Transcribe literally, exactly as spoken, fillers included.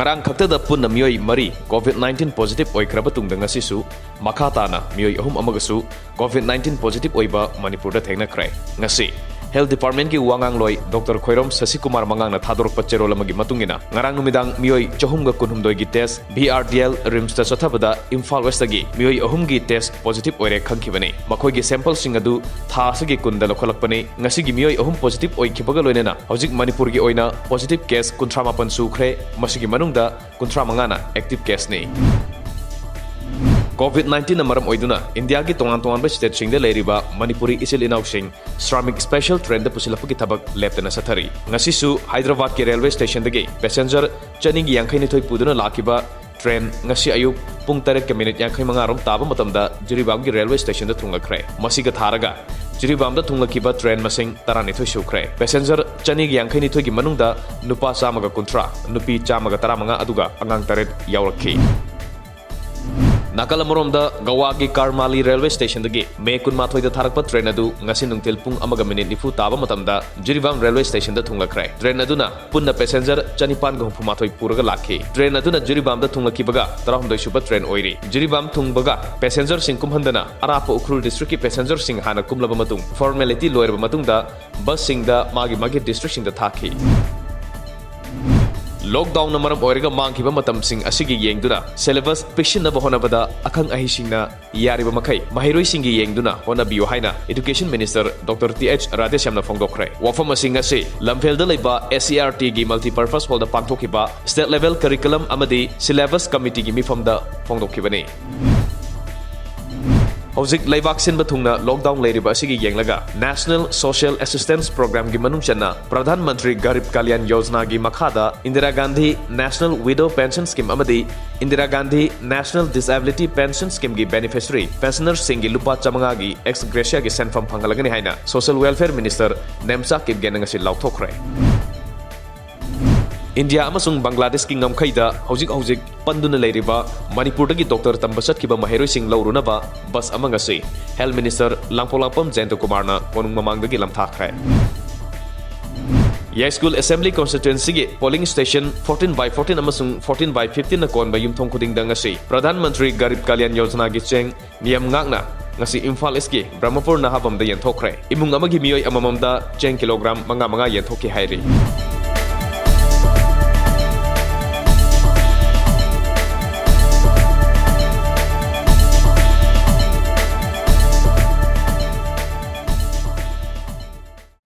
ꯉꯔꯥꯡ ꯈꯛꯇꯗ ꯄꯨꯟꯅ ꯃꯤꯑꯣꯏ ꯃꯔꯤ COVID nineteen positive ꯑꯣꯏꯈ꯭ꯔꯕ ꯇꯨꯡꯗ ꯉꯁꯤꯁꯨ ꯃꯈꯥ ꯇꯥꯅ ꯃꯤꯑꯣꯏ ꯑꯍꯨꯝ ꯑꯃꯒꯁꯨ COVID nineteen positive ꯑꯣꯏꯕ ꯃꯅꯤꯄꯨꯔꯗ ꯊꯦꯡꯅꯈ꯭ꯔꯦ꯫ ꯉꯁꯤ Health Departmentꯀꯤ ꯋꯥꯉꯥꯡꯂꯣꯏ Doctor ꯈꯣꯏꯔꯣꯝ ꯁꯁꯤꯀꯨꯃꯥꯔ ꯃꯉꯥꯡꯅ ꯊꯥꯗꯣꯔꯛꯄ ꯆꯦꯔꯣꯜ ꯑꯃꯒꯤ ꯃꯇꯨꯡ ꯏꯟꯅ, ꯉꯔꯥꯡ ꯅꯨꯃꯤꯗꯥꯡ ꯃꯤꯑꯣꯏ ꯆꯍꯨꯝꯒ ꯀꯨꯟꯍꯨꯝꯗꯣꯏꯒꯤ test BRDL RIMSꯇ ꯆꯠꯊꯕꯗ ꯏꯝꯐꯥꯜ Westꯇꯒꯤ ꯃꯤꯑꯣꯏ ꯑꯍꯨꯝꯒꯤ test positive ꯑꯣꯏꯔꯦ ꯈꯪꯈꯤꯕꯅꯤ꯫ ꯃꯈꯣꯏꯒꯤ sampleꯁꯤꯡ ꯑꯗꯨ ꯊꯥ ꯑꯁꯤꯒꯤ ꯀꯨꯟꯗ ꯂꯧꯈꯠꯂꯛꯄꯅꯤ꯫ ꯉꯁꯤꯒꯤ ꯃꯤꯑꯣꯏ ꯑꯍꯨꯝ positive ꯑꯣꯏꯈꯤꯕꯒ ꯂꯣꯏꯅꯅ ꯍꯧꯖꯤꯛ ꯃꯅꯤꯄꯨꯔꯒꯤ ꯑꯣꯏꯅ positive case ꯀꯨꯟꯊ꯭ꯔꯥ ꯃꯥꯄꯟ ꯁꯨꯈ꯭ꯔꯦ꯫ ꯃꯁꯤꯒꯤ ꯃꯅꯨꯡꯗ ꯀꯨꯟꯊ꯭ꯔꯥ ꯃꯉꯥꯅ active caseꯅꯤ꯫ COVID nineteenꯅ ꯃꯔꯝ ꯑꯣꯏꯗꯨꯅ ꯏꯟꯗꯤꯌꯥꯒꯤ ꯇꯣꯉꯥꯟ ꯇꯣꯉꯥꯟꯕ stateꯁꯤꯡꯗ ꯂꯩꯔꯤꯕ ꯃꯅꯤꯄꯨꯔꯤ ꯏꯆꯤꯜ ꯏꯅꯥꯎꯁꯤꯡ Shramik special trainꯗ ꯄꯨꯁꯤꯜꯂꯛꯄꯒꯤ ꯊꯕꯛ ꯂꯦꯞꯇꯅ ꯆꯠꯊꯔꯤ꯫ ꯉꯁꯤꯁꯨ ꯍꯥꯏꯗ꯭ꯔꯕꯥꯗꯀꯤ railway stationꯗꯒꯤ passenger ꯆꯅꯤꯒꯤ ꯌꯥꯡꯈꯩꯅꯤꯊꯣꯏ ꯄꯨꯗꯨꯅ ꯂꯥꯛꯈꯤꯕ train ꯉꯁꯤ ꯑꯌꯨꯛ ꯄꯨꯡ ꯇꯔꯦꯠꯀ minute ꯌꯥꯡꯈꯩ ꯃꯉꯥ ꯔꯣꯝ ꯇꯥꯕ ꯃꯇꯝꯗ ꯖꯤꯔꯤꯕꯥꯝꯒꯤ railway stationꯗ ꯊꯨꯡꯂꯛꯈ꯭ꯔꯦ꯫ ꯃꯁꯤꯒ ꯊꯥꯔꯒ ꯖꯤꯔꯤꯕꯥꯝꯗ ꯊꯨꯡꯂꯛꯈꯤꯕ train ꯃꯁꯤꯡ ꯇꯔꯥꯅꯤꯊꯣꯏ ꯁꯨꯈ꯭ꯔꯦ꯫ Passenger ꯆꯅꯤꯒ ꯌꯥꯡꯈꯩꯅꯤꯊꯣꯏꯒꯤ ꯃꯅꯨꯡꯗ ꯅꯨꯄꯥ ꯆꯥꯝꯃꯒ ꯀꯨꯟꯊ꯭ꯔꯥ, ꯅꯨꯄꯤ ꯆꯥꯝꯃꯒ ꯇꯔꯥꯃꯉꯥ ꯑꯗꯨꯒ ꯑꯉꯥꯡ ꯇꯔꯦꯠ ꯌꯥꯎꯔꯛꯈꯤ꯫ ꯅꯥꯀꯜ ꯑꯃꯔꯣꯝꯗ ꯒꯋꯥꯒꯤ ꯀꯥꯔꯃꯥꯂꯤ railway stationꯗꯒꯤ May ꯀꯨꯟꯃꯥꯊꯣꯏꯗ ꯊꯥꯔꯛꯄ train ꯑꯗꯨ ꯉꯁꯤ ꯅꯨꯡꯊꯤꯜ ꯄꯨꯡ ꯑꯃꯒ minute ꯅꯤꯐꯨ ꯇꯥꯕ ꯃꯇꯝꯗ ꯖꯤꯔꯤꯕꯥꯝ railway stationꯗ ꯊꯨꯡꯂꯛꯈ꯭ꯔꯦ꯫ Train ꯑꯗꯨꯅ ꯄꯨꯟꯅ passenger ꯆꯅꯤꯄꯥꯟꯒ ꯍꯨꯝꯐꯨ ꯃꯥꯊꯣꯏ ꯄꯨꯔꯒ ꯂꯥꯛꯈꯤ꯫ Train ꯑꯗꯨꯅ ꯖꯤꯔꯤꯕꯥꯝꯗ ꯊꯨꯡꯂꯛꯈꯤꯕꯒ ꯇꯔꯥꯍꯨꯝꯗꯣꯏ ꯁꯨꯕ train ꯑꯣꯏꯔꯤ꯫ ꯖꯤꯔꯤꯕꯥꯝ ꯊꯨꯡꯕꯒ passengerꯁꯤꯡ ꯀꯨꯝꯍꯟꯗꯅ ꯑꯔꯥꯞꯄ ꯎꯈ꯭ꯔꯨꯜ districtꯀꯤ passengerꯁꯤꯡ ꯍꯥꯟꯅ ꯀꯨꯝꯂꯕ ꯃꯇꯨꯡ, formality ꯂꯣꯏꯔꯕ ꯃꯇꯨꯡꯗ busꯁꯤꯡꯗ ꯃꯥꯒꯤ ꯃꯥꯒꯤ districtꯁꯤꯡꯗ ꯊꯥꯈꯤ꯫ Lockdownꯅ ꯃꯔꯝ ꯑꯣꯏꯔꯒ ꯃꯥꯡꯈꯤꯕ ꯃꯇꯝꯁꯤꯡ ꯑꯁꯤꯒꯤ ꯌꯦꯡꯗꯨꯅ syllabus ꯄꯤꯛꯁꯤꯟꯅꯕ ꯍꯣꯠꯅꯕꯗ ꯑꯈꯪ ꯑꯍꯩꯁꯤꯡꯅ ꯌꯥꯔꯤꯕ ꯃꯈꯩ ꯃꯍꯩꯔꯣꯏꯁꯤꯡꯒꯤ ꯌꯦꯡꯗꯨꯅ ꯍꯣꯠꯅꯕꯤꯌꯨ ꯍꯥꯏꯅ Education Minister Doctor T H ꯔꯥꯙꯦꯁ꯭ꯌꯥꯝꯅ ꯐꯣꯡꯗꯣꯛꯈ꯭ꯔꯦ꯫ ꯋꯥꯐꯝ ꯑꯁꯤ ꯉꯁꯤ ꯂꯝꯐꯦꯜꯗ ꯂꯩꯕ SCERTꯒꯤ multipurpose hallꯗ ꯄꯥꯡꯊꯣꯛꯈꯤꯕ State Level Curriculum ꯑꯃꯗꯤ Syllabus Committeeꯒꯤ ꯃꯤꯐꯝꯗ ꯐꯣꯡꯗꯣꯛꯈꯤꯕꯅꯤ꯫ ꯍꯧꯖꯤꯛ ꯂꯩꯕꯥꯛ ꯁꯤꯟꯕ ꯊꯨꯡꯅ lockdown ꯂꯩꯔꯤꯕ ꯑꯁꯤꯒꯤ ꯌꯦꯡꯂꯒ National Social Assistance Programmeꯒꯤ ꯃꯅꯨꯡ ꯆꯟꯅ ꯄ꯭ꯔꯙꯥꯟ ꯃꯟꯇ꯭ꯔꯤ ꯒꯔꯤꯕ ꯀꯂꯌꯥꯟ ꯌꯣꯖꯅꯥꯒꯤ ꯃꯈꯥꯗ Indira Gandhi National Widow Pension Scheme ꯑꯃꯗꯤ Indira Gandhi National Disability Pension Schemeꯒꯤ beneficiary pensionerꯁꯤꯡꯒꯤ ꯂꯨꯄꯥ ꯆꯥꯃꯉꯥꯒꯤ ex gratia ꯒꯤ ꯁꯦꯟꯐꯝ ꯐꯪꯍꯜꯂꯒꯅꯤ ꯍꯥꯏꯅ Social Welfare Minister ꯅꯦꯝꯆꯥ ꯀꯤꯞꯒꯦꯟꯅ ꯉꯁꯤ ꯂꯥꯎꯊꯣꯛꯈ꯭ꯔꯦ꯫ ꯏꯟꯗꯤꯌꯥ ꯑꯃꯁꯨꯡ ꯕꯪꯒ꯭ꯂꯥꯗꯦꯁꯀꯤ ꯉꯝꯈꯩꯗ ꯍꯧꯖꯤꯛ ꯍꯧꯖꯤꯛ ꯄꯟꯗꯨꯅ ꯂꯩꯔꯤꯕ ꯃꯅꯤꯄꯨꯔꯗꯒꯤ doctor ꯇꯝꯕ ꯆꯠꯈꯤꯕ ꯃꯍꯩꯔꯣꯏꯁꯤꯡ ꯂꯧꯔꯨꯅꯕ bus ꯑꯃ ꯉꯁꯤ Health Minister ꯂꯥꯡꯄꯣꯛꯂꯥꯛꯄꯝ ꯖꯌꯟꯇꯀꯨꯃꯥꯔꯅ ꯀꯣꯅꯨꯡ ꯃꯃꯥꯡꯗꯒꯤ ꯂꯝꯊꯥꯈ꯭ꯔꯦ꯫ ꯌꯥꯏꯁ꯭ꯀꯨꯜ Assembly Constituencyꯒꯤ polling station fourteen by fourteen ꯑꯃꯁꯨꯡ fourteen by fifteenꯅ ꯀꯣꯟꯕ ꯌꯨꯝꯊꯣꯡ ꯈꯨꯗꯤꯡꯗ ꯉꯁꯤ ꯄ꯭ꯔꯙꯥꯟ ꯃꯟꯇ꯭ꯔꯤ ꯒꯔꯤꯕ ꯀꯂꯌꯥꯟ ꯌꯣꯖꯅꯥꯒꯤ ꯆꯦꯡ ꯃꯤꯌꯥꯝ ꯉꯥꯛꯅ ꯉꯁꯤ ꯏꯝꯐꯥꯜ ꯏꯁ꯭ꯠꯀꯤ ꯕ꯭ꯔꯍꯃꯄꯨꯔ ꯅꯍꯥꯕꯝꯗ ꯌꯦꯟꯊꯣꯛꯈ꯭ꯔꯦ꯫ ꯏꯃꯨꯡ ꯑꯃꯒꯤ ꯃꯤꯑꯣꯏ ꯑꯃꯃꯝꯗ ꯆꯦꯡ ꯀꯤꯂꯣꯒ꯭ꯔꯥꯝ ꯃꯉꯥ ꯃꯉꯥ ꯌꯦꯟꯊꯣꯛꯈꯤ ꯍꯥꯏꯔꯤ꯫